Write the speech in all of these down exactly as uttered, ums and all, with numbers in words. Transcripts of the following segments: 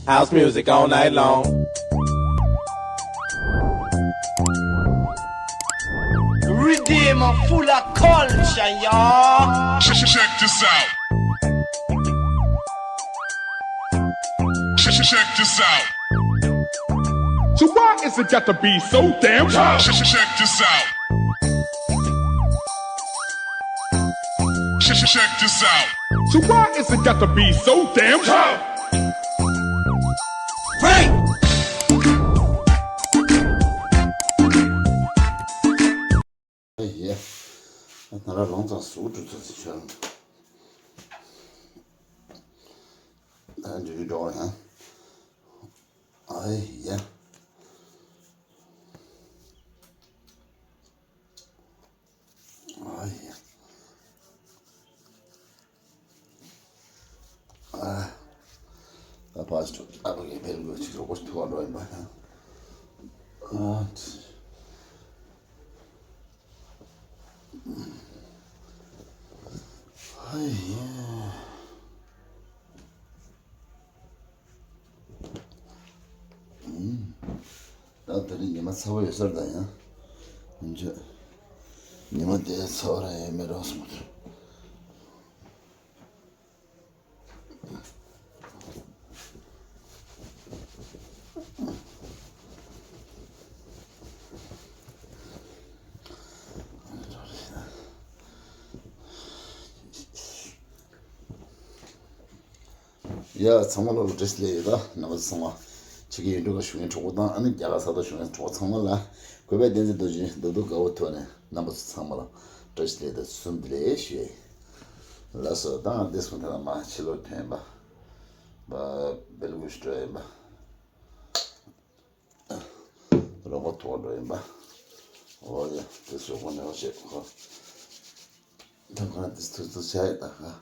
House music all night long. Redeem full of culture, y'all. Check, check this out. Check, check this out. So why is it got to be so damn tough? Check, check this out. Check, check this out. So why is it got to be so damn tough? Break! ཡེ། ང་རང་རང་ཚང་ཟུག་འགྲོ་ཚོད་ཚོད་ཆོད། ད་འགྲོ་རྒྱུ་འགྲོ་བ་ཡང་། ཨའི་ཡ། ཨའི་ཡ། ཨ། ད་ཕར་ཅིག་ཨ་ཕ་གི་བེལ་གོ་ཅིག་རོགས་པ་ཐུག་པ་འགྲོ་ཡིན་པ། ཨ། ཨའི་ཡ། ད་དེ་རིང་ཉི་མ་ཚ་བོ་ཡོད་ས་རེད་ད། ཡང་། ཡིན་ཆོད། ཉི་མ་དེ་ཚ་བོ་རང་ཡོད་མེད་རོགས་སོང་། ཡ། ཚང་མ་ལོ་ལ་བཀྲ་ཤིས་བདེ་ལེགས་ཡོད། ད་རྣམ་པ་ཚོ་ཚང་མ་ཕྱི་རྒྱལ་ཡུལ་གྲུ་ཁག་བཞུགས་མཁན་གྲོགས་པོ་དང་ཨ་ནི་རྒྱ་གར་ས་ཐོག་བཞུགས་མཁན་གྲོགས་པོ་ཚང་མ་ལ་གུས་པས་བསྟན་འཛིན་རྡོ་རྗེ་རྡོ་རྡོ་དཀར་པོ་ཐོག་ནས་རྣམ་པ་ཚོ་ཚང་མ་ལ་བཀྲ་ཤིས་བདེ་ལེགས་དང་གསུམ་བདེ་ལེགས་ཞུ་ཡ་ཡིན། ལགས་སོ། ད་ང་འདི་སོང་ཐ་ན་མ་ཕྱི་ལོགས་ཐོན་པ། བ་བེལ་གོ་ཤི་འགྲོ་ཡིན་པ། རོགས་པ་ཐོག་འགྲོ་ཡིན་པ། འོ་ཡ། དེ་ཞོགས་པ་ནས་བ་བྱེད་ཁོ། ཐོག་ཁ་དེ་ཐུག་ཐུག་བྱ་ཡི་ད་ཁ། ཡ།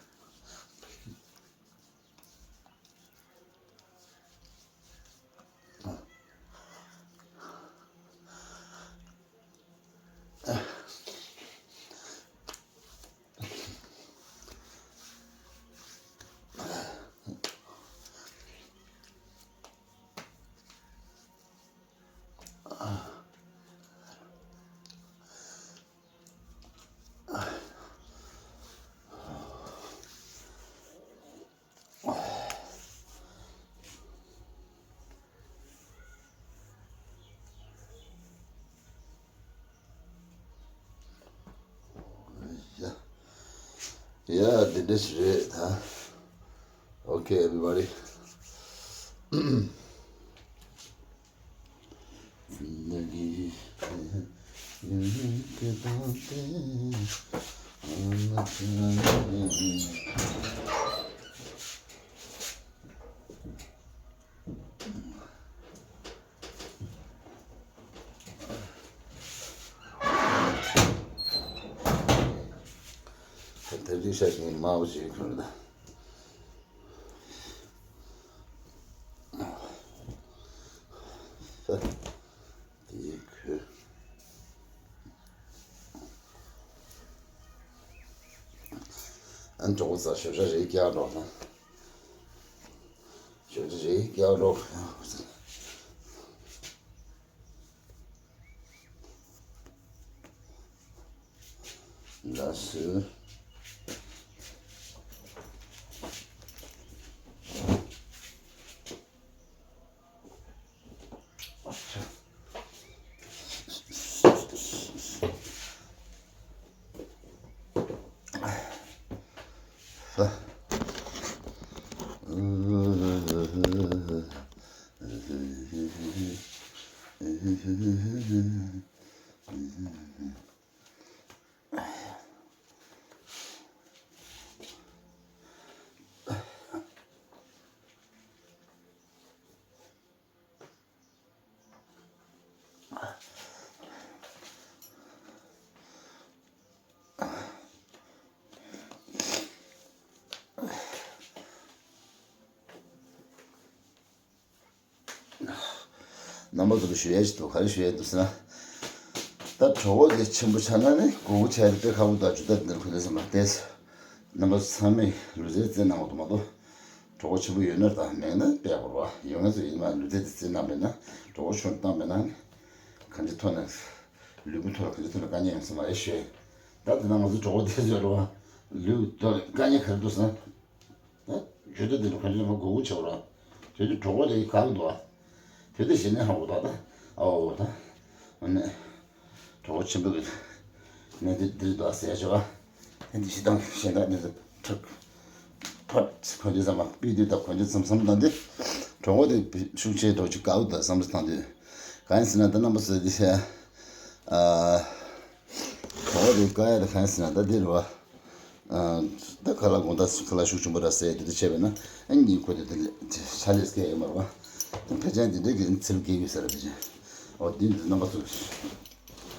ཡ། འདི་འདྲ་ཞིག་རེད་ད། Okay, everybody. དེ་རིགས་ཤ་ཞིང་དམར་པོ་ཞིག་ཁྱོད་ལ། དེའི་ཁོས། ཨ་ནི་གྲོགས་པོ་ཚ་ཞོ་ཤ་རེ་རྒྱག་འགྲོ་ན། ཞོ་ཤ་རེ་རྒྱག་འགྲོ། ལགས་སོ། རྣམ་པ་ཚོ་ལ་ཞུ་ཡ་ཞིག་འདུག་ག་རེ་ཞུ་ཡ་འདུག་ཟེར་ན། ད་གྲོད་ཁོག་དེ་ཆེན་པོ་ཆགས་ན་ནི་སྒོར་མོ་ཆགས་ཡ་དེ་དཔེ་ཁག་པོ་འདུག་ཇུས་ཐག་འདིར་ཁུར་ལེ་ཟེར་མ་བལྟས། རྣམ་པ་ཚོ་ཚང་མས་ལུས་རྩལ་རྩེད་གནང་བ་དུ་མ་གཏོགས། གྲོགས་པོ་ཆེན་པོ་ཡོད་ན་དང་མེད་ན་དཔེ་ཡག་པོ་རེད་བ། ཡོད་ང་ཚོ་ཡིན་ན་ལུས་རྩལ་དེ་རྩེད་གནང་མེད་ན། གྲོགས་པོ་ཆུང་བཏང་མེད་ན། གང་ཅི་ཐོག་ནས་ལུས་པོ་ཐོག་ལ་གང་ཅི་ཐོག་ལ་དཀའ་ངལ་ཡོང་ས་མ་རེད་ཤོད། ད་དེ་ན་ང་ཚོ་གྲོགས་པོ་དེ་ཚོ་རེད་བ། ལུས་ཐོག་ལ་དཀའ་ངལ་ག་རེ་འདུག་ཟེར་ན། ད་ཇུས་གཏོགས་དེ་ལ་གང་ཅི་མ་དགོས་མཁོ་ཆེ་བ་རེད། དེ་དུས་གྲོགས་པོ་དེ་ག་རེ་འདུག་བ། དེ་དུས་གཞི་ནས་ཧ་གོ་ད་ད། ཨོ་ད། ཨ་ནི། གྲོགས་པོ་ཆེན་པོ་གི་གནས་དེ་འདིར་འདུག་ཟེར་ཞོག་ཨ། ཨ་ནི་ཞི་དང་གཞན་དག་འདི་ཚོ་ཁྲག་ཕར་གོན་དུས་ཙམ་པ་པི་དུས་དང་གོན་དུས་ཙམ་བསམ་བློ་བཏང་དུས། གྲོགས་པོ་དེ་ཤུགས་ཆེ་འགྲོ་ཅིག་དཀའ་བོ་དང་བསམ་བློ་བཏང་དུས། གང་ཡིན་ཟེར་ན་ད་རྣམ་པ་ཚོ་འདི་བྱས། ཨ། གྲོགས་པོ་དེ་དཀའ་ཡ་དེ་གང་ཡིན་ཟེར་ན་ད་འདི་རེད་བ། ཨ། ད་ཁ་ལག་དགོང་དག་ཁ་ལག་ཤུགས་ཆེན་པོ་ར་ཟས་དེ་འདྲ་བྱས་པས་ན་ཨ་ནི་ཁོ་དེ་དེ་ལས་ཆ་ལས་སྐྱེ་ཡོད་མ་རེད་བ། ཕལ་ཆེར་དེ་འདྲའི་གི་ཚིལ་སྐྱེ་ཡོད་ས་རེད་དེ་བྱས། འོ་དེ་འདི་རྣམ་པ་ཚོ་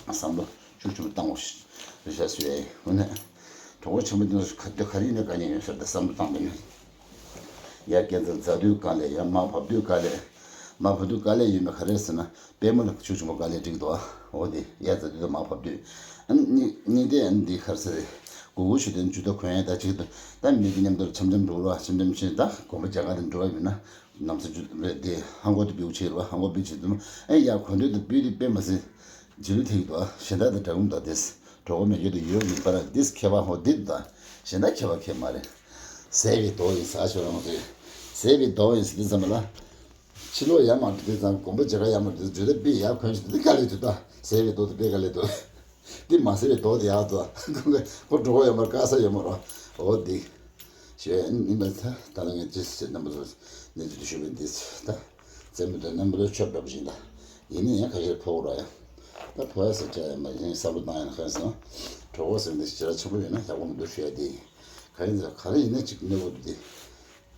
བསམ་བློ་ཤུགས་ཆེན་པོ་བཏང་དགོས་ཤ་ཟོས་ཡ་ཡིན། འོ་ན་གྲོགས་པོ་ཆེན་པོ་འདི་ཚོ་ག་དུས་ག་རེ་ཡིན་ན་དཀའ་ངལ་ཡོད་ས་རེད་ད་བསམ་བློ་བཏང་པས་ན། ཡར་སྐས་འཛེག་འཛེག་དུས་དཀའ་ལས། ཡར་མར་བབས་དུས་དཀའ་ལས། མར་བབས་དུས་དཀའ་ལས་ཡོད་མེད་ག་རེ་ཟེར་ན། པད་མ་ལ་ཤུགས་ཆེན་པོ་དཀའ་ལས་འགྲིག་འདུག་ཨ། འོ་དེ་ཡར་འཛེག་དུས་དང་མར་བབས་དུས། ཨ་ནི་གཉིས་དེ་ཨ་ནི་འདི་ག་རེ་ཟེར་རེད། གུ་གུ་ཆུ་དེ་ཇུས་གཏོགས་གོན་ཡས་ད་ཅིག་ཏུ་ད་མི་གི་མཉམ་དུ་འཆམ་འཆམ་འགྲོ་ར་འཆམ་འཆམ་ཕྱིན་ད་དགོན་པ་རྒྱ་གར་དུ་འགྲོ་བ་མིན་ན་ནམ་ས་ཇུས་རེད་དེ་ཧང་གོ་དེ་བེའུ་ཆེ་ར་ཧང་གོ་བེའུ་ཆེ་དུ་མ་ཨེ་ཡར་གོན་དུས་དུ་བེའུ་དེ་པད་མ་ཟེར། རྗེས་ལུས་ཐེག་ཏུ་གཞན་དག་དང་འདྲ་འོང་དང་དེས་གྲོགས་པོ་མེད་རྒྱུ་དུ་ཡོད་ཡིན་པར་དེས་ཁྱད་པར་ཧོ་དེ་དང་གཞན་དག་ཁྱད་པར་ཁྱད་མ་རེད། ཟས་པའི་མདོག་ཡིན་ཟ་ཆོག་རང་ཚོས། ཟས་པའི་མདོག་ཡིན་ཟེར་དུས་ཙམ་པ་ལ། ཕྱི་ལོགས་ཡར་མར་འགྲོ་དུས་ཙམ་དགོན་པ་མཇལ་ཁ་ཡར་མར་འགྲོ་དུས་ཇོ་དེ་པི་ཡར་གོན་ཞིག་དེ་དཀའ་ལས་འདུག་ད་ཟས་པའི་མདོག་དེ་དཔེ་དཀའ་ལས་འདུག་དེ་མ་ཟས་པའི་མདོག་དེ་ཡག་འདུག་ཁོ་གྲོགས་པོ་ཡོད་མར་དཀའ་ས་ཡོད་མ་རོགས་འོ་དེ། ཞེས་ཨིན་པ་ད་ད་ལ་ངས་ཅི་ཟེར་རྣམ་པ་ཚོ་གནས་ཚུལ་དེ་ཞུས་པའི་འདི་ད་རྩེད་མོ་དང་རྣམ་པ་ཚོ་ཆོས་འདྲ་པོ་ཞིག་ད་ཡིན་ན་ཡང་ཁ་ཤས་ཕོག་ར་ཡ་ད་ཕོག་ཡ་ཟེར་བྱ་ཡ་མ་ཡིན་བསམ་བློ་བཏང་ཡ་ན་ཁ་ཡ་ཟེར་ན་གྲོགས་པོ་ཟེར་འདི་ཞེ་དྲག་ཆེན་པོ་ཡོད་ན་ཡག་པོ་མི་འདུག་ཞུ་ཡ་དེ་ཡིན། ག་ཡིན་ཟེར་ག་རེ་ཡིན་ན་ཅིག་གནོད་པོ་འདུག་དེ་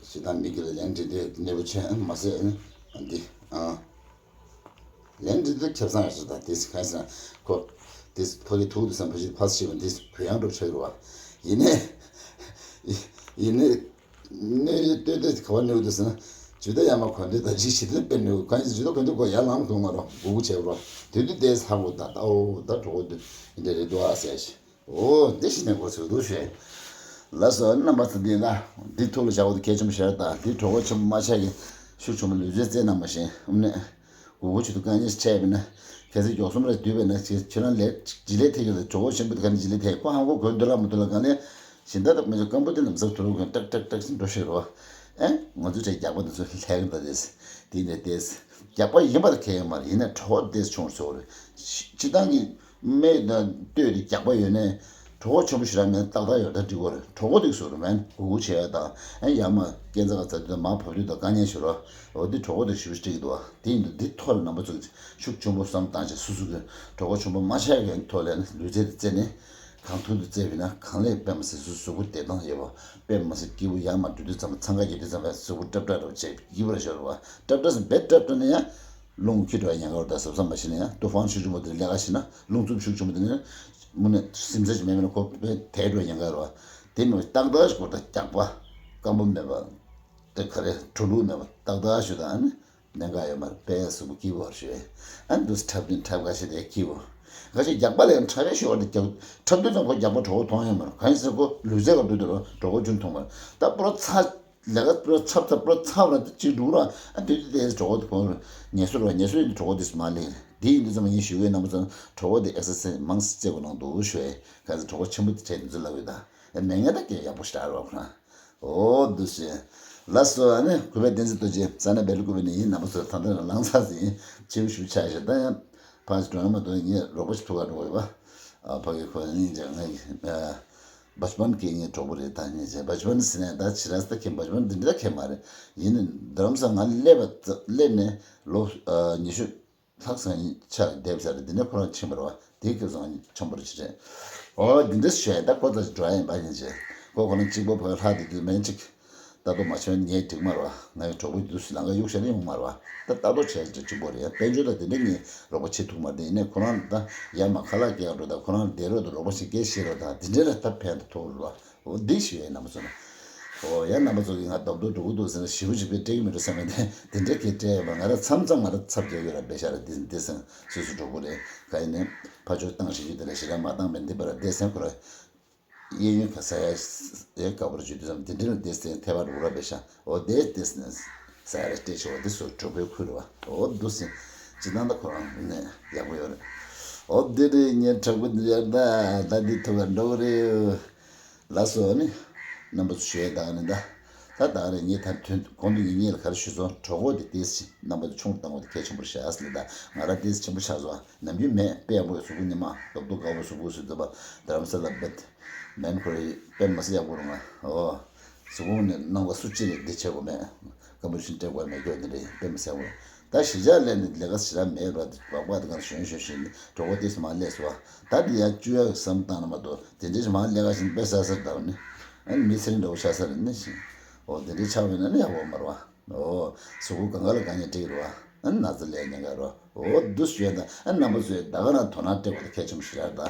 ཞེ་དྲག་མི་དགེ་ལ་ལན་འདྲི་དེ་གནོད་པོ་ཆེ་ཨ་མ་ཟེར་ཨ་འདི་ཨ། ལན་འདི་ཚོ་ཁེ་བཟང་ཡོད་ས་དང་དེ་ག་ཟེར་ན་ཁོ་དེ་ཕ་གི་ཐུག་དུས་སམ་ཕ་གི་ཕ་སི་ཤི་བ་འདི་གུ་ཡངས་འགྲོ་ཆགས་རུ་བ། ཡིན་ནས་ཡིན་ནས་གནས་རི་ལྟོས་ལྟོས་ག་བ་གནས་དུས་ཟེར་ན་ཇུ་ད་ཡ་མ་གོན་དུས་ད་ཅི་ཞི་དུས་དཔེ་གནས་གོ་ཡིན་ཇུ་ད་གོན་དུས་གོ་ཡ་ལང་གོན་མ་རོགས་གུ་གུ་བྱས་རོགས་དེ་དུས་དེ་ཧ་གོ་ད་ད་ཨོ་ད་གྲོགས་པོ་འདི་འདི་འདྲ་རེད་འདུག་ཨ་ཟེར་ཞིག་འོ་འདི་ཞིག་ནས་གོ་ཚོད་འདུག་ཞེས། ལགས་སོ་རྣམ་པ་ཚོ་འདི་ལ་འདི་ཐུགས་ལ་བཞག་པ་དེ་གལ་ཆེན་པོ་ཞེ་དྲག་དང་འདི་གྲོགས་པོ་ཆེན་པོ་མ་ཆགས་ཀྱི་ཤུགས་ཆེན་པོ་ལུས་རྩལ་རྩེད་གནང་བ་བཞིན་ཨུམ་ནས། གུ་གུ་ཆུ་ཐུག་རྐང་གཉིས་ཆད་པས་ན་གལ་སྲིད་མགྱོགས་གསུམ་རེ་བསྡུས་པས་ན་ཁྱེད་ཁྱེད་རང་ལས་ཇི་ལས་ཐེག་གི་ལ་གྲོགས་པོ་ཆེན་པོ་དེ་ག་ནས་ཇི་ལས་ཐེག་ཁོ་ཧང་གོ་གོན་འདུག་ལ་མི་འདུག་ལ་གང་ལས་གཞན་དག་དང་མི་འཇོག་སྐམ་པོ་དེ་ལམ་སང་དུ་རུ་གོན་ཏག་ཏག་ཏག་ཟིན་འགྲོ་ཤེས་རོ། ཨེ་ང་ཚོ་ཆ་རྒྱག་པ་དེ་ཚོ་ལྷས་གི་འདུག་དེས་དེ་ནས་དེས་རྒྱག་པ་ཡིན་པར་ཁས་ཡོད་མ་རེད། ཡིན་ན་གྲོགས་པོ་དེས་ཆུང་བར་ཚོར་རེད། སྤྱི་བཏང་གི་སྨད་དང་སྟོད་དེ་རྒྱག་པ་ཡོད་ནས་གྲོགས་པོ་ཆེན་པོ་ཞིག་རང་མེད་ཏག་ཏག་ཡོད་ད་འགྲིག་གོ་རེད། གྲོགས་པོ་དེ་ཚོ་རུ་མེན་གུ་གུ་བྱས་ཡ་དང་ཨེ་ཡ་མ་སྐས་འཛེག་ག་འཛེག་དུས་དང་མར་བབས་དུས་དང་དཀའ་ངལ་ཤོར་རོ། འོ་འདི་གྲོགས་པོ་དེ་ཞུ་འགྲིག་འདུག་བ། དེ་ཡིན་དུས་འདི་ཐོག་ལ་རྣམ་པ་ཚོས་ཤུགས་ཆེན་པོ་བསམ་བཏང་བྱས་སོ་སོ་གི་གྲོགས་པོ་ཆེན་པོ་མ་ཆགས་ཡོད་ཐོག་ལ་ནི་ལུས་རྩལ་དེ་རྩེ་ནས་གང་ཐུབ་ཏུ་རྩེ་བས་ན་གང་ལས་དཔེ་མ་སྲིད་སོ་སོ་གཟུགས་པོ་བདེ་ཐང་ཡོད་པ། དཔེ་མ་སྲིད་སྐྱིད་པོ་ཡར་མར་འགྲོ་དུས་ཙམ་པ་འཚང་ཁ་རྒྱག་དུས་ཙམ་པ་གཟུགས་པོ་ཀྲབ་ཀྲབ་རུ་བྱས་སྐྱིད་པོ་ར་ཤོར་བ། ཀྲབ་ཀྲབ་སུ་བེད་ཀྲབ་ཀྲབ་ན་ཡང་རླུང་འཁྱུད་འགྲོ་ཉེན་ཁ་རུ་ད་གཟབ་གཟབ་མ་བྱས་ན་ཡང་ཏུ་ཧྥང་ཤུགས་ཆེན་པོ་དེ་ལས་ཀ་བྱེད་ན་རླུང་འཚུབ་ཤུགས་ཆེན་པོ་དེ་ནི་མུ་ནས་སིམ་ཚད་ཅིག་མེད་མེད་ན་ཁོ་བེད་དེད་འགྲོ་ཉེན་ཁ་རུ་བ། དེ་མིན་ཏག་ཏག་ཞིག་གོ་ད་རྒྱག་པ་སྐམ་པོ་མེད་པ། དེ་ག་རེ་དྲོ་ལུགས་མེད་པ་ཏག་ཏག་ཞུ་དང་ཨ་ནི་གནད་འགག་ཡོད་མ་རེད། དཔེ་གཟུགས་པོ་སྐྱིད་པོ་བར་ཞུ་ཨ་འདུག་འཁྲབ་དུས་འཁྲབ་ཁ་ཤས་དེ་སྐྱིད་པོ་ཁ་ཤས་རྒྱག་པ་ལས་འཁྲབ་ཡ་ཞུ་བར་དུ་རྒྱག་འཁྲབ་དུས་ཙམ་པ་རྒྱག་པ་གྲོགས་པོ་མཐོང་ཡོད་མ་རེད། གང་ཡིན་ཟེར་ཁོ་ལུས་རྩལ་ག་འགྲོ་དུས་ར་གྲོགས་པོ་ཅུང་མཐོང་མ་རེད། ད་པུ་ར་ཚ་ལས་ཀ་པུ་ར་ཚབ་ཚབ་པུ་ར་ཚབ་ར་དེ་གཅིག་འགྲུག་ར་ཨ་དེ་དུས་དེ་གྲོགས་པོ་དེ་ཕོ་ཉེ་སུ་ར་ཉེ་སུ་ཡིན་གྲོགས་པོ་དེ་སུ་མ་ལས་རེད། དེ་ཡིན་དུས་ཙམ་པ་ངས་ཞུ་གི་ཡོད་རྣམ་པ་ཚོ་གྲོགས་པོ་དེ་ཨེག་སར་སའི་མང་སེ་རྩེ་དགོས་གནང་འདུག་ཞུ་ཨེ་ག་ཚོད་གྲོགས་པོ་ཆེན་པོ་དེ་བྲལ་དུས་ཚོད་ལབ་ཡོད་ད། མེད་ངེས་ད་སྐད་ཡག་པོ་ཞེ་དྲག་རེད་བ་ཁོ་རང་། ཨོ་འདུག་སེ། ལགས་སོ་ཨ་ནི་གུས་པ་བསྟན་འཛིན་རྡོ་རྗེ་ས་ན་བེ་ལུ་གུ་བེ་ནི་ཡིན་རྣམ་པ་ཚོ་ད་ལྟ་ལང་ཚ་ཟིན་ཕྱིར་ཞུ་ཆ་ཞེ་ད་ཡང་ཕ་ཞིག་འགྲོ་ཡང་མ་གཏོགས་ངས་རོགས་པ་ཞིག་ཐུག་ག་འགྲོ་དགོས་པ། ཨ་ཕ་གི་ཁོ་ཡིན་ཀྱང་ང་ཡི་ཨ་བཅ་པན་གྱི་ངའི་གྲོགས་པོ་རེད་ད་ངས་བྱས་བཅ་པན་ཟེར་ནས་ད་ཕྱི་ར་ས་ད་ཁྱེད་བཅ་པན་འདི་འདྲ་ཁྱེད་མ་རེད། ཡིན་ནི་རྡ་རམ་ས་ང་སླེབས་པ་སླེབས་ནས་ལོ་ཨ་ཉི་ཤུ། ལྷག་ཙམ་ཆགས་བསྡད་ཚར་རེད། འདི་ནས་ཁོ་རང་ཕྱིན་པ་རེད་བ། དེའི་སྐབས་སུ་ང་ཆམ་པོར་ཕྱིན་རེད། ཨོ་འདི་འདྲ་ཞུ་ཡ་ད་ཁོ་ད་འགྲོ་ཡ་ཡིན་པ་ཡིན་ཅེ། ཁོ་ཁོ་རང་གཅིག་པོ་བོད་ལྷག་དེ་དུས་མེད་ཅིག་ད་དུང་མ་ཕྱིན་ངས་འགྲིག་མ་རེད་བ། ང་ཡི་གྲོགས་པོ་དུས་སུ་ལང་ཀ་གཡུག་ཤར་ཡོང་མ་རེད་བ། ད་ལྟ་རྟོག་བྱས་ཅིག་གཅིག་པོ་རེད། དཔལ་འབྱོར་ད་དེ་འདྲ་ངས་རོགས་པ་བྱེད་ཐུབ་མ་རེད། ཡིན་ནས་ཁོ་རང་ད་ཡ་མ་ཁ་ལག་སྐྱེལ་འགྲོ་ད་ཁོ་རང་བསྡད་རོགས་ད་རོགས་པ་ཞིག་སྐྱེལ་ཤེས་རོགས་ད་དེ་འདྲ་ལ་ད་ཕན་ཐོགས་རེད་བ། འོ་འདི་ཞུ་ཡའི་རྣམ་པ་ཚོ་ནི། འོ་ཡ་རྣམ་པ་ཚོ་གིས་ང་རྡོག་རྡོག་འགྲོ་གི་འདུག་ཟེར་ན་ཞེ་པོ་ཅིག་དཔེ་སྤྲད་ཀྱི་མི་འདུག་བསམ་པའི་དེ་འདྲ་གི་སྤྲད་ཡོད་པ་ང་རང་མཚམས་མཚམས་ང་རང་ཚབ་རྒྱག་ཡོད་ར་དཔེ་ཤ་ར་འདི་འདི་སེང་སུ་སུ་འགྲོ་གི་རེད་ག་ཡིན་ནའི་ཕ་ཆོས་བཏང་ཞིག་ཡོད་དེ་ལ་ཞེ་དྲག་མ་བཏང་པའི་འདི་པ་ར་བསྡད་སེང་ཁོ་ར་ གཡས་གཡོན་ག་ས་ཡ་ཡ་ག་བར་བརྗོད་དུས་ཙམ་དེ་འདྲ་ལ་བལྟས་ཏེ་ཐལ་བ་རུ་ར་བེ་ཤ་འོ་དེ་བལྟས་ནས་ས་ཡ་ར་སྤྲད་ཆོག་པ་དེ་སོ་གྲོགས་པོའི་ཁུལ་རེད་བ། འོ་འདུག་སེ་ཇི་ལྟར་ད་ཁོ་རང་ནས་ཡག་པོ་ཡོད་རེད། འོ་དེ་རེད། ངའི་གྲོགས་པོ་འདི་ཡར་ད་ད་འདི་ཐུག་ག་འགྲོ་གི་རེད། ལགས་སོ་ནི། རྣམ་པ་ཚོ་ཞུ་ཡས་ད་ནི་ད། ད་ད་རེད། ངས་ད་དོན་གོང་དུ་ངས་ངེད་ལ་ག་རེ་ཞུས་སོང་། གྲོགས་པོ་དེ་ཏེས་ཅི་རྣམ་པ་ཚོ་ཆུང་རུ་བཏང་བ་དེ་གལ་ཆེན་པོ་རེད་ཤག་ཟེར་ལ། ད་ང་རང་ཏེས་ཆེན་པོ་ཆགས་སོང་། ནམ་རྒྱུན་མེད་དཔེ་ཡག་པོ་གཟུགས་པོ་ཉི་མ་རྡོག་རྡོག་དཀར་པོ་གཟུགས་པོ་ཟེར་འདུག་པ། རྡ་རམ་ས་ལ་བེད་མེད་ཁོ་རེ་དཔེ་མ་སྲིད་ཡག་པོ་རུང་ང་ཨོ། གཟུགས་པོ་ནས་སྣང་བ་སུ་གཅིག་ལས་འདི་བྱེད་དགོས་མེད། ཀམ་པོ་ཤིན་སྤྲད་དགོས་མེད་སྐྱོ་འདི་འདྲ་ཡིན་དཔེ་མི་སྲིད་ཡག་པོ་རུང་། ད་གཞིས་ཆགས་ལས་ནི་ལས་ཀ་ཞེ་དྲག་མེད་ར། སྦག་སྦག་དེ་གང་ཞོན་ཞོན་ཞིག་གྲོགས་པོ་ཏེས་མ་སླེབས་སོང་བ། ད་འདི་ཡར་བཅུག་ཡག་བསམ་བཏང་ན་མ་གཏོགས་དེ་འདྲའི་མ་སླེབས་ཀ་ཞིག་དཔེ་ཟ་ཟ་འདྲ་བ་ནི། ཨ་ནི་མི་ཚེ་རིང་འདྲ་བོ་ཆགས་ས་རེད་ནི་ཞིང་། འོ་དེ་འདྲའི་ཆགས་པ་ཡིན་ན་ནི་ཡག་པོ་མ་རེད་བ། འོ། གཟུགས་པོ་གང་ག་ལ་གང་ཉན་འགྲིག་རེད་བ། ཨ་ནི་ན་ཚ་ལས་ཉེན་ཁ་རེད་བ། འོ་འདུག་ཞུས་ད་ཨ་ནི་རྣམ་པ་ཚོས་ད་ག་རང་དོ་སྣང་སྤྲད་དགོས་དེ་གལ་ཆེན་པོ་ཞིག་རེད་ད།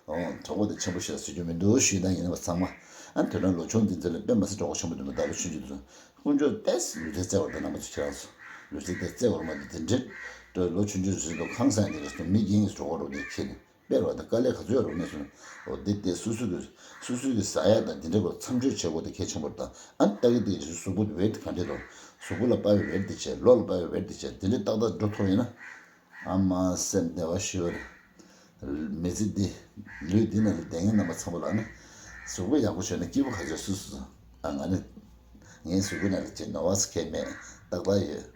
འོ་གྲོགས་པོ་དེ་ཆེན་པོ་ཞིག་ལ་བཟོ་རྒྱུ་མི་འདུག་ཞུས་ད་ཡིན་པ་ཚང་མ། ཨ་ནི་དོ་སྣང་ལོ་ཆུང་འདི་ཚོ་ལ་དཔེ་མ་སྲིད་གྲོགས་པོ་ཆེན་པོ་འདུག་མི་ད་ལོ་ཆུང་ཆུང་འདུག་དཀོན་མཆོག་ཏེས་ལུས་རྩལ་རྩེ་བར་དུ་རྣམ་པ་ཚོ་ཁྱེད་རང་ཚོ་ལུས་རྩལ་དེ་རྩེ་བར་མ་དེ་དེ་འདྲའི་ལོ་ཆུང་ཆུང་ཟིན་དུ་ཁང་སང་དེ་རེད་སོང་མི་རྒན་གྱི་གྲོགས་པོ་རོགས་དེ་ཁྱེད་ནི་དཔེ་རོགས་དང་དཀའ་ལས་ག་ཚོད་རོགས་ནས་སོང་། འོ་དེ་དེ་སུ་སུ་གི་སུ་སུ་གི་ཟ་ཡ་དང་དེ་འདྲ་གོ་མཚམས་གཅོད་བྱེད་དགོས་དེ་གལ་ཆེན་པོ་དང་ཨ་ནི་ལྟ་གི་དེ་གི་གཟུགས་པོ་དེ་བས་དེ་ག་འདྲ་དང་གཟུགས་པོ་ལ་དཔའ་བའི་བེར་དེ་བྱས་ལོ་ལ་དཔའ་བའི་བེར་དེ་བྱས་དེ་འདྲ་ཏག་ཏག་འགྲོ་ཐུབ་ཡིན་ན། ཨ་མ་སེམས་བདེ་བ་ཞུ་བར། མི་ཚེ་འདི། ལུས་འདི་ན་ལ་བསྡད་མཁན་རྣམ་པ་ཚང་མ་ལ་ནི། གཟུགས་པོ་ཡག་པོ་བྱུང་ན་སྐྱིད་པོ་ག་ཚོད་སུ་སུ། ཨ་ང་ནི། ངའི་གཟུགས་པོ་ན་ལ་ཅི་ནོར་བ་སུ་ཁས་མེད། ཏག་ཏག་ཡོད།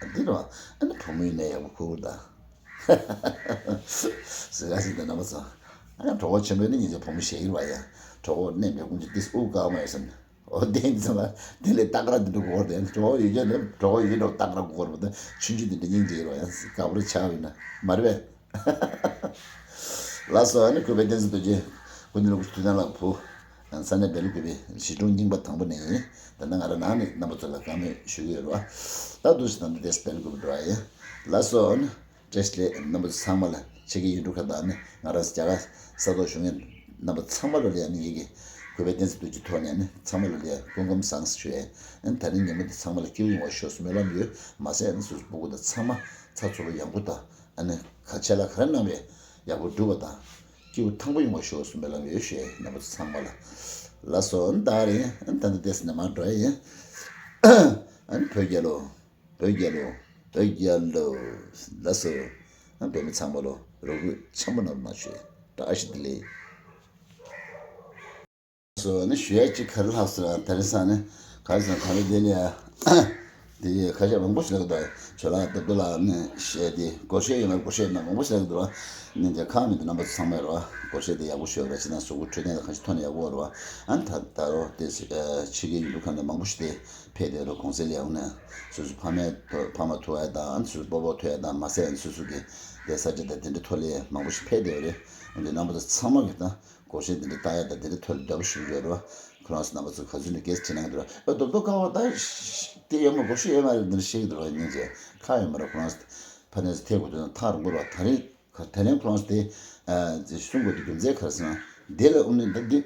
ཨ་འདི་རུ་ཨ་ནི་བུ་མོ་ཡིན་ན་ཡག་པོ་ཁུར་ད། སི་ག་ཞིག་འདི་རྣམ་པ་ཚོ། ཨ་གྲོགས་པོ་ཆེན་པོ་ནི་ཉིན་ཅིག་བུ་མོ་ཞིག་ཡིན་པ་ཡ། གྲོགས་པོ་གནས་མེད་ཀུན་གྱི་ཏིས་དབུགས་བཀག་མ་ཡོད་སམ། འོ་དེ་ཡིན་ཙང་ལ་དེ་ལས་སྟག་ར་འདི་འདྲ་གོ་བར་དེ་གྲོགས་ཡོད་ཀྱང་ནི་གྲོགས་ཡིན་འགྲོ་སྟག་ར་གོ་བར་མ་དང་ཆུང་ཆུང་འདི་འདྲ་སྙིང་རྗེ་ཡོད་ཡང་སྐབས་རེ་ཆགས་ཡོད་ན་མ་རེད་པས། ལགས་སོ། ཨ་ནི་གུས་པའི་བསྟན་འཛིན་རྡོ་རྗེ་སྐུ་མདུན་ལ་དུས་དང་ལ་བུ་ས་གནས་སྦེལ་ཀུ་པའི་གཞིས་གྲོང་རྙིང་པ་དང་པོ་ནས་ཡིན། ད་ནི་ང་རང་ནང་ནས་རྣམ་པ་ཚོ་ལ་བཀའ་མོལ་ཞུ་གི་ཡོད་རེད་བ། ད་འདུག་སེ་ད་འདི་དེ་སྦེལ་ཀུ་པ་འགྲོ་བ་ཡིན། ལགས་སོ། ཨ་ནི། བཀྲ་ཤིས་བདེ་ལེགས། རྣམ་པ་ཚོ་ཚང་མ་ལ་ཕྱི་རྒྱལ་ཡུལ་གྲུ་ཁག་དང་ནི་ང་རང་རྒྱ་གར་ས་ཐོག་བཞུགས་མཁན་རྣམ་པ་ཚང་མ་ལ་ལ་ཡང་ནི་ཡི་གེ་གུས་པའི་བསྟན་འཛིན་རྡོ་རྗེ་ཐོག་ནས་ནི་ཚང་མ་ལ་ལ་ཡང་སྐུ་ཁམས་བཟང་ཟེར་ཞུ་ཡས། ཨ་ནི་ད་རིང་ཉིན་མོ་འདི་ཚང་མ་ལ་སྐྱིད་པོ་ཡོང་བ་ཤོག་ཟེར་སྨོན་ལམ་ཡོད། མ་ཟད་ཨ་ནི་སོ་སོ་སྤུ་གུ་དང་ཚང་མ་ཚ་ཚོ་བ་ཡང་པོ་དང་ཨ་ནི་ག་ཆེ་ལ་ག་རེ་གནང་བའི་ཡག་པོ་འགྲུབ་པ་དང་སྐྱིད་པོ་ཐང་པོ་ཡོང་བ་ཤོག་ཟེར་སྨོན་ལམ་ཡོད་ཞུ་ཡས། རྣམ་པ་ཚོ་ཚང་མ་ལ་ལགས་སོ། ཨ་ནི་ད་རིང་ཨ་ནི་ད་ལྟ་ཏེས་ནས་མར་འགྲོ་ཡས་ཡིན། ཨ་ནི་བོད་རྒྱལ་ལོ། བོད་རྒྱལ་ལོ། བོད་རྒྱལ་ལོ། ལགས་སོ། ཨ་བོད་མི་ཚང་མ་ལོ་རོགས་རོས་ཆེན་པོ་གནང་རོགས་གནང་ཞུ། བཀྲ་ཤིས་བདེ་ལེགས། ལགས་སོ། ཨ་ནི་ཞུ་ཡ་གཅིག་ག་རེ་ལྷག་སོང་། དེ་རིང་སང་ནི་ག་རེ་སོང་ག་རེ་བདེ་ལེགས་ཨ། དེ་ཡི་ཁ་ཤས་མང་པོ་ཞིག་ལབ་འདུག་ཇོ་ལགས་རྡོ་རྡོ་ལགས་ནི་བཤད་དེ་སྒོར་གཞས་ཡོད་མ་རེད། སྒོར་གཞས་ཡོད་མ་རེད། སྒོར་གཞས་ཡོད་མ་རེད། མང་པོ་ཞིག་ལབ་འདུག་ནི་འདི་ཁག་མི་འདུག་རྣམ་པ་ཚོ་ཚང་མས་རོ། སྒོར་གཞས་དེ་ཡག་པོ་ཤོད་ར་ཅི་ན་གཟུགས་པོ་འཕྲོད་བསྟེན་ལ་གང་ཞིག་ཐོན་ན་ཡག་པོ་རེད་བ། ཨ་ནི་ད་ད་རོ་དེ་ཕྱི་རྒྱལ་ཡུལ་གྲུ་ཁག་ནས་མང་པོ་ཞིག་དེ་ཕེབས་དེ་རོ་གུང་སེང་ལ་ཡོང་ནས་སོ་སོ་ཕ་མའི་ཐོག་ཕ་མ་ཐུག་ཡ་དང་ཨ་ནི་སོ་སོ་སྤོ་བོ་ཐུག་ཡ་དང་མ་ཟད་ཨ་ནི་སོ་སོ་གི་དེ་ས་ཆ་དང་དེ་འདྲའི་ཐོག་ལ་མང་པོ་ཞིག་ཕེབས་དེ་རེད། འོན་ཏེ་རྣམ་པ་ཚོ་ཚང་མ་གི་ད་སྒོར་གཞས་དེ་འདྲ་ལྟ་ཡ་དང་དེ་འདྲའི་ཐོག་ལ་འདྲ་པོ་ཞིག་ཡོད་རེད་བ། ཁོ་རང་ཚོ་རྣམ་པ་ཚོ་ག་ཚོད་ནས་གལ་ཆེ་ན་འདུག་ར། ཨ་རྡོག་རྡོག་ཀ་བ་ད་དེ་ཡོད་མ་སྒོར་གཞས་ཡོད་མ་རེད་འདི་འདྲ་བཤད་ཀྱི་འདུག་ར། སྙིང་རྗེ་ཁ་ཡོད་མ་རེད། ཁོ་རང་ཚོ་ཕ་ནས་ཐད་དགོས་དུས་ན་ཐག་རིང་པོ་རེད་བ། ད་རིང་ད་རིང་ཁོ་རང་ཚོ་དེ་གསུང་དགོས་དུས་རྒྱུ་མཚན་ག་རེ་ཟེར་ན་དེ་ལ་དབུ་ནས་ད་འདི།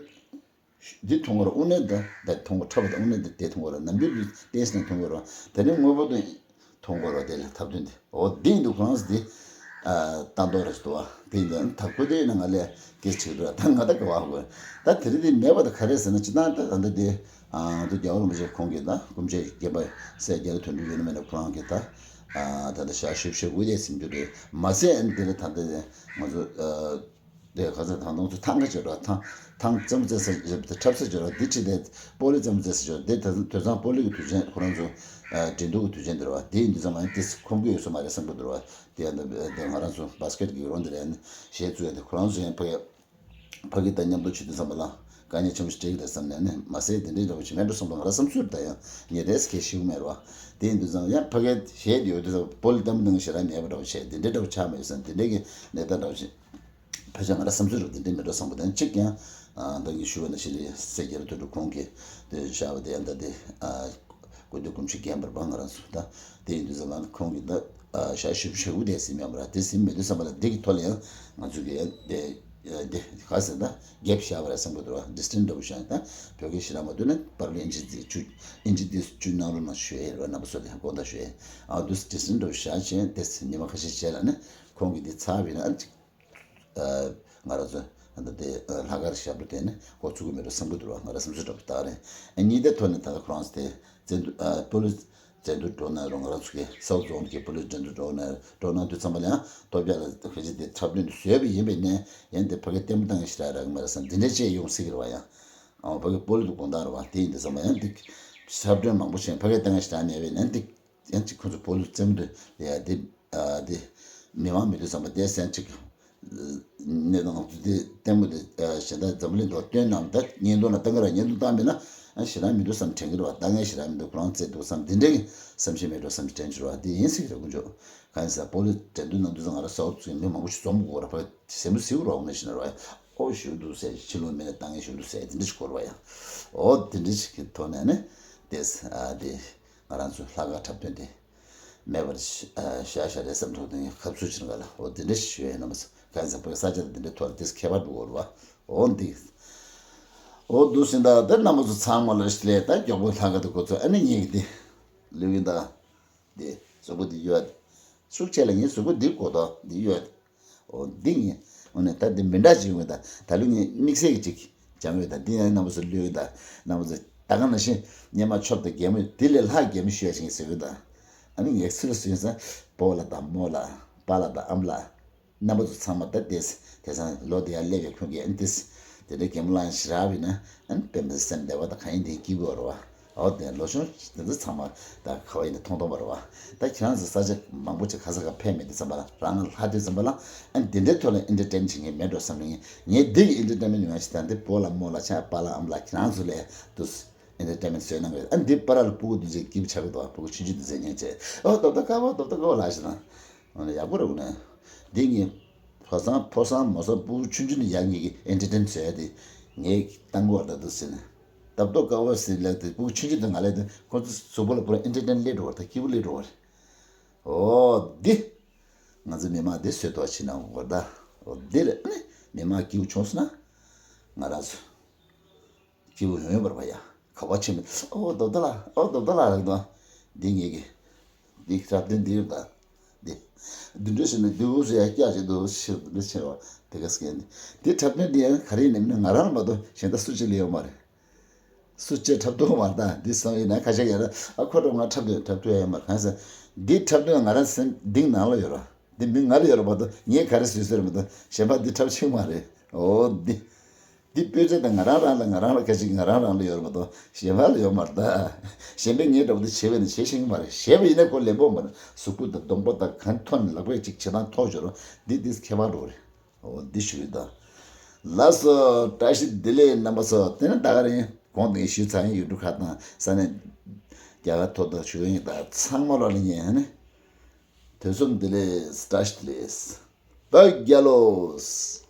འདི་མཐོང་གི་རེད། དབུ་ནས་ད་ད་མཐོང་གི་འཁྲབ་པ་དང་དབུ་ནས་ད་དེ་མཐོང་གི་རེད། ནམ་རྒྱུན་དུ་ཏེས་ནས་མཐོང་གི་རེད། དེ་ནས་དངོས་པོ་དུ་མཐོང་གི་རེད། དེ་ལ་ཐབས་དོན་དེ་འོ་འདི་འདུག་ཁོ་རང་ཚོ་དེ་ལྟ་མདོག་རེ་ཞིག་འདུག་བ། དེ་ཡིན་ད་ཐབས་བཀོད་དེ་ཡིན་ན་ང་ལས་སྐད་ཆ་དྲིས་འགྲོ། ད་ང་ད་ག་བ་གོ། ད་དེ་རིང་དེ་མེད་པ་ད་ག་རེ་ཟེར་ན་ཅི་ད་ད་ད་འདི་དེ་ཨ་ད་རྒྱལ་བ་རིན་པོ་ཆེ་ཁོང་གིས་ད་སྐུ་མཆེད་རྒན་པ་སྲས་རྒྱ་རི་དོན་གྲུབ་ཡོད་ན་མེད་ན་ཁོ་རང་གིས་ད་ཨ་ད་ད་ཞག་བཞི་བཅུ་ཞེ་དགུ་དེ་ཟིན་རྒྱུ་རེད། མ་ཟད་ཨ་ནི་དེ་ལ་ད་ད་དེ་ང་ཚོ་ཨ། དེ་ག་ཚོད་ཐང་སྟོང་ཚོ་ཐང་ག་བྱེད་རོགས། ཐང་ཐང་རྩེད་མོ་རྩེ་ས་འཁྲབ་ས་བྱེད་རོགས། དེ་ཁྲིད་དེ་སྤོ་ལོ་རྩེད་མོ་རྩེ་ས་བྱེད་རོགས། དེ་དེ་དེང་སང་སྤོ་ལོ་གི་དུས་ཆེན་ཁོ་རང་ཚོ་འགྲན་བསྡུར་གི་དུས་ཆེན་དེ་རེད་བ། དེ་ཡིན་དུས་ཙམ་ཨ་ནི་ཏིས་ཁོམ་གི་ཡོད་ས་མ་རེད་བསམ་གི་འདུག་རེད་བ། དེ་ཡང་དེ་ང་རང་ཚོ་བཱ་སི་ཀེ་ཊི་གི་རོང་དེ་རེད། ཨ་ནི་གཞས་བཙུགས་ཡ་དེ་ཁོ་རང་ཚོ་ཡང་ཕ་གི་ཕ་གི་དང་མཉམ་དུ་བྱེད་དུས་ཙམ་པ་ལ་དཀའ་ངལ་ཆེན་པོ་ཞིག་འཕྲད་ཀྱི་རེད་བསམ་ནས། ཨ་ནི་མ་ཟད་དེ་འདྲའི་འདྲ་བོ་ཅིག་མེད་འགྲོ་བསམ་པ་ང་རང་བསམ་ཚུལ་རེད། ད་ཡང་ངས་དེ་སྐད་ཤེས་ཀྱི་མེད་རེད་བ། དེ་ཡིན་དུས་ཙམ་ཡང་ཕ་གི་གཞས་དེ་ཡོད་དུས་ཙམ་སྤོ་ལོ་ལྟ་མི་འདང་ཞེ་དྲག་མེད་པ་འདྲ་བོ་བྱས། དེ་འདྲའི་འདྲ་བོ་ཆགས་མེད་བསམ། དེ་འདྲའི་གི་གནས་སྟངས་འདྲ་བོ་ཞིག་ཕལ་ཆེར་ང་རང་བསམ་ཚུལ་རུ་དེ་འདྲའི་མེད་འགྲོ་བསམ་པ་དང་གཅིག་ཀྱང་། ཨ་ད་གིན་ཞུ་བ་ནང་བཞིན་རེད། སྲས་རྒྱ་རི་དོན་གྲུབ་ཁོང་གིས་དེ་བཞག་པ་དེ་ཡང་ད་དེ་ཨ་སྐུ་མདུན་སྐུ་མཆེད་རྒན་པར་པ་ང་རང་ཚོ་ད་དེ་ཡིན་དུས་ཙམ་ལ་ཁོང་གིས་ད་ཨ་ཞག་བཞི་བཅུ་ཞེ་དགུ་དེ་ཟིན་ཡོད་མ་རེད། དེ་ཟིན་མེད་དུས་ཙམ་པ་ལ་དེ་གི་ཐོག་ལ་ཡང་ང་ཚོ་གིས་ཡང་དེ་དེ་ག་ཟེར་ད་གེབ་བཞག་པ་རེད་བསམ་གི་འདུག་ར། ཌི་སི་ཊེན་ཊི་འདྲ་བོ་བཞག་ད་བོད་སྐད་ཞེ་དྲག་མ་བཏོན་ན་པར་ལ་ཨིན་ཇི་དེ་བཅུ་ཨིན་ཇི་དེ་བཅུ་གནང་རོགས་གནང་ཞུ་ཡས་རེད་བ། རྣམ་པ་ཚོ་ལ་ཡང་དགོངས་དག་ཞུ་ཡས། ཨ་དུས་ཌི་སི་ཊེན་ཊི་འདྲ་བོ་བཞག་བྱས་དེ་ཉི་མ་ཁ་ཤས་རྗེས་ལ་ནི་ཁོང་གིས་དེ་ཚར་བ་ཡིན་ན་ཨ་ཅིག་ང་རང་ཚོ་ ད་དེ་ལྷག་དཀར་ཞབས་བྲོ་དེ་ནི་ཁོ་ཚུགས་ཀྱི་མེད་འགྲོ་བསམ་གྱི་འདུག་ར། ང་རང་སེམས་གསོ་འདྲ་པོ་ད་རེད། ཨ་གཉིས་དེ་ཐོག་ནས་ད་ལྟ་ཁོ་རང་ཚོ་དེ་བཙན་འཛུལ་ཨ་པོ་ལིས་བཙན་འཛུལ་འགྲོ་ན་རུང་ང་རང་ཚོ་གི་སའུ་ཛོན་གྱི་པོ་ལིས་བཙན་འཛུལ་འགྲོ་ན་འགྲོ་ན་དུས་ཙམ་པ་ལ་ཡང་ལྟོ་བརྒྱ་ལ་ཁ་ཅིག་དེ་འཁྲབ་སྟོན་དུ་བཟོས་པ་ཡིན་པས་ནས་ཡང་དེ་ཕ་གི་ལྟད་མོ་བཏང་ཞིག་རག་རག་གི་མ་རེད་བསམ་འདི་འདྲ་བྱས་ཡོང་སྲིད་ཀྱི་རེད་བ། ཡང་ཨ་ཕ་གི་པོ་ལིས་དགོང་དག་རེད་བ། དེ་ཡིན་དུས་ཙམ་པ་ཡང་འདི་འཁྲབ་སྟོན་མང་པོ་བྱས་ཕ་གི་བཏང་ཞིག་རག་མེད་པས་ནས་འདི། ཡང་ཅིག་ཁོ་ཚོ་བོད་ལུགས་རྩེད་མོ་དེ་ལ་ཡ་དེ་ཨ་དེ་མི་མང་མི་འདུག་བསམ་པ་དེ་སེམས་ཅིག་གནས་སྟངས་དེ་དེ་ལྟད་མོ་དེ་གཞན་དག་འཛམ་བུ་གླིང་དུ་སྟོན་གནང་ད་བརྙན་ཐུང་ལ་ལྟ་གི་ར། བརྙན་ཐུང་བཏང་མེད་ན་ཨ་ཞེ་དྲག་མི་འདུག་བསམ་དྲན་གི་རེད་བ། ལྟ་མཁན་ཞེ་དྲག་མི་འདུག་ཁོ་རང་རྩེད་འདུག་བསམ་དེ་འདྲའི་གི་བསམ་ཤེས་མེད་འགྲོ་བསམ་དྲན་གི་རེད་བ། དེ་ཡིན་སྲིད་གི་རེད། དཀོན་མཆོག་གང་ཡིན་ཟེར་བོད་ལུགས་འགྲན་བསྡུར་གནང་དུས་ཙང་ང་རང་ས་འོག་ཚོའི་མི་མང་པོ་ཞིག་འཛོམས་དགོས་ར། ཕ་གི་སེམས་པ་ཟིག་རོགས་ནས་ཤི་ན་ར་བ་ཡ། ཨོ་ཞུ་འདུག་ཟེར་ཕྱི་ལོགས་མི་ལ་ལྟ་མཁན་ཞུ་འདུག་ཟེར་དེ་འདྲ་ཞིག་གོ་ར་བ་ཡ། ཨོ་དེ་འདྲ་ཞིག་གི་ཐོག་ནས་ནི་དེ་ཨ་དེ། ང་རང་ཚོའི་ལྷག་དཀར་འཁྲབ་སྟོན་དེ་མེད་པར་ཤ་ཤ་རེད་བསམ་ཐུབ་དེ་ཁབ་ཚུལ་ཕྱིར་འགའ་ལ་འོ་དེ་འདྲ་ཞུ་ཡས་རྣམ་པ་ཚོ་གང་ཟེར་བོད་ས་ཆ་དེ་འདྲའི་ཐོག་ལ་དེ་ཁྱད་པར་འདུག་འོ་ར་བ། འོ་འདི་འོ་འདུག་ཟིན་ད་དེ་རྣམ་པ་ཚོ་ཚང་མ་ལ་ལས་ད་མགྱོགས་པོ་ལྷག་དཀར་དེ་འགོ་ཚུགས། ཨ་ནི་ངེད་ཀྱི་དེ་ལུས་ཡིན་ད་དེ་གཟུགས་པོ་དེ་ཡོད་ཤུགས་ཆེ་ལ་ངའི་གཟུགས་པོ་འདི་གོ་ད་འདི་ཡོད། འོ་འདི་ངས་འོ་ནས་ད་འདི་མི་འདྲ་ཅིག་ཡོང་གི་ད་ད་ལུས་ངས་དམིགས་བསལ་གྱི་ཅིག་སྦྱང་ཡོད་ད། འདི་ཡང་རྣམ་པ་ཚོ་ལུས་ཡོད་ད། རྣམ་པ་ཚོ་ད་ག་ནང་བཞིན་སྙེ་མ་ཆོབ་དང་གད་མོ་འདི་ལས་ལྷག་གད་མོ་ཤོད་ཅིག་ཟེར་གི་ད། ཨ་ནི་ངས་སུ་ལ་སུ་ཡིན་ཟེར་བོ་ལ་དང་མོ་ལ་པ་ལ་དང་ཨམ་ལ་རྣམ་པ་ཚོ་ཚང་མ་ད་དེ་དེ་སང་ལོ་དེ་ཡར་སླེབས་པའི་ཁོང་གིས་ཨ་ནི་དེ་དེ་འདྲའི་གད་མོ་ལངས་ཞེ་དྲག་བས་ན་ཨ་ནི་དཔེ་མི་སྲིད་སེམས་བདེ་བ་དང་གང་ཡིན་དེ་སྐྱིད་པོ་རེད་བ། འོ་དེ་ལོ་ཆུང་དེ་ཚོ་ཚང་མ་ད་ཁ་བ་ཡིན་ན་མཐོང་མཐོང་པ་རེད་བ། ད་ཁྱེད་རང་ཚོ་ས་ཆ་མང་པོ་ཅིག་ག་ས་ག་ཕེབས་མེད་དུས་ཙམ་པ་ལ་རང་ལ་ལྷག་དུས་ཙམ་པ་ལ་ཨ་ནི་དེ་འདྲའི་ཐོག་ལ་ཨེན་ཊར་ཊེན་བྱེད་མཁན་མེད་འགྲོ་བསམ་ནས་ངས་འདི་གི་ཨེན་ཊར་ཊེན་མེན་ཊ་ཡོང་ཡ་ཞིག་དང་དེ་བོ་ལ་མོ་ལ་ཆ་པ་ལ་ཨམ་ལ་ཁྱེད་རང་ཚོ་ལས་དུས་ཨེན་ཊར་ཊེན་མེན་ཊ་བཟོས་གནང་གི་རེད། ཨ་ནི་འདི་པ་ར་ལ་སྤུ་གུ་འདི་ཚོས་སྐྱིད་པོ་ཆགས་ཀྱི་འདུག་ཨ་སྤུ་གུ་ཆུང་ཆུང་འདི་ཚོས་ཉན་བྱས་ཨོ་རྡོབ་རྡོབ་དཀར་པོ་རྡོབ་རྡོབ་དཀར་པོ་ལ་ཞིག་དང་། ཡག་པོ་རེད་འོ་ན། འདི་ངས་ཕོ་བཟང་ཕོ་བཟང་མོ་བཟང་སྤུ་གུ་ཆུང་ཆུང་ནས་ཡག་ངེད་ཀྱི་ཨེན་ཊར་ཊེན་བཟོ་ཡ་དེ་ངས་བཏང་གི་བར་ད་འདུག་ཟེར་ནས། རྡོབ་རྡོབ་དཀར་པོ་ཟེར་ལབ་དེ་སྤུ་གུ་ཆུང་ཆུང་དང་ང་ལབ་དེ་ཁོ་ཚོ་གཟུགས་པོ་ལ་པུ་ར་ཨེན་ཊར་ཊེན་སླེབས་འགྲོ་བ་རེད། ད་སྐྱིད་པོ་སླེབས་འགྲོ་བ་རེད། འོ་འདི། ང་ཚོ་མི་མང་འདི་བཟོས་ཐོག་ཕྱིན་ན་འོ་ད། འོ་འདི་རེད་ཨ་ནི་མི་མང་སྐྱིད་པོ་བྱུང་སོང་ན། ང་རང་ཚོ། སྐྱིད་པོ་ཡོང་ཡོང་བར་བ་ཡ། ག་བ་ཆེ་མི་ཨོ་རྡོབ་རྡོབ་ལ་ཨོ་རྡོབ་རྡོབ་ལ་རེད་དོ། འདི་ངེད་ཀྱི་འདི་འཁྲབ་སྟོན་འདི་ཡོད་ད། འདི་འདི་འདྲ་ཞིག་ནི་འདི་འུ་ཟེ་ཡ་སྐྱ་ཞིག་འདུག་ཞིག་འདི་འདྲ་ཆེ་བ་དེ་ག་སྐད་འདི་འདི་འཁྲབ་སྟོན་འདི་ཡང་ག་རེ་ཡིན་ནམ་ན་ང་རང་ལ་མ་གཏོགས་གཞན་དག་སུ་གཅིག་ལ་ཡོད་མ་རེད། སུ་གཅིག་འཁྲབ་ཐུབ་མ་རེད་ད། འདི་སང་ཡིན་ན་ཁ་ཤས་ཡོད་ན་ཨ་ཁོ་འཁྲབ་ང་འཁྲབ་དུས་འཁྲབ་ཐུབ་ཡ་ཡོད་མ་རེད། གང་ཟེར་འདི་འཁྲབ་སྟོན་ང་རང་སེམས་གཏིང་ནང་ལ་ཡོད་ར། འདི་མི་ང་ལ་ཡོད་ར་མ་གཏོགས་ངས་ག་རེ་བཟོས་ཟེར་མ་གཏོགས་གཞན་པ་འདི་འཁྲབ་ཆེ་མ་རེད། འོ་འདི། འདི་དཔེ་ཆ་དང་ང་རང་རང་ལ་ང་རང་ལ་ཁ་ཅིག་ང་རང་རང་ལ་ཡོད་རེད་མ་གཏོགས་གཞན་པ་ལ་ཡོད་མ་རེད་ད། གཞན་པས་ངའི་འདྲ་པོ་འདི་བྱེད་པས་ན་བྱེད་ཤེས་ཀྱི་མ་རེད། བྱས་པ་ཡིན་ན་ཁོ་ལེན་པོ་མ་རེད། གཟུགས་པོ་དང་གདོང་པ་དང་གང་ཐོན་ལག་པས་ཅིག་བྱེད་སྟངས་ཐོག་འབྱོར་རོ། འདི་འདི་ཁྱད་པར་འགྲོ་རེད། འོ་འདི་ཞུ་གི་ད། ལགས་སོ་བཀྲ་ཤིས་བདེ་ལེགས་རྣམ་པ་ཚོ། དེ་ནི་ད་ག་རེད་གོང་དེ་ཞུས་ཚར་ཡིན། ཡུལ་གྲུ་ཁག་དང་ས་གནས་རྒྱ་གར་ཐོག་ཏུ་ཞུ་གི་ཡིན་ད། ཚང་མ་ལོ་ལ་ཉན་ཧ་ནི། དུས་གསུམ་བདེ་ལེགས་བཀྲ་ཤིས་བདེ་ལེགས། བོད་རྒྱལ་ལོ།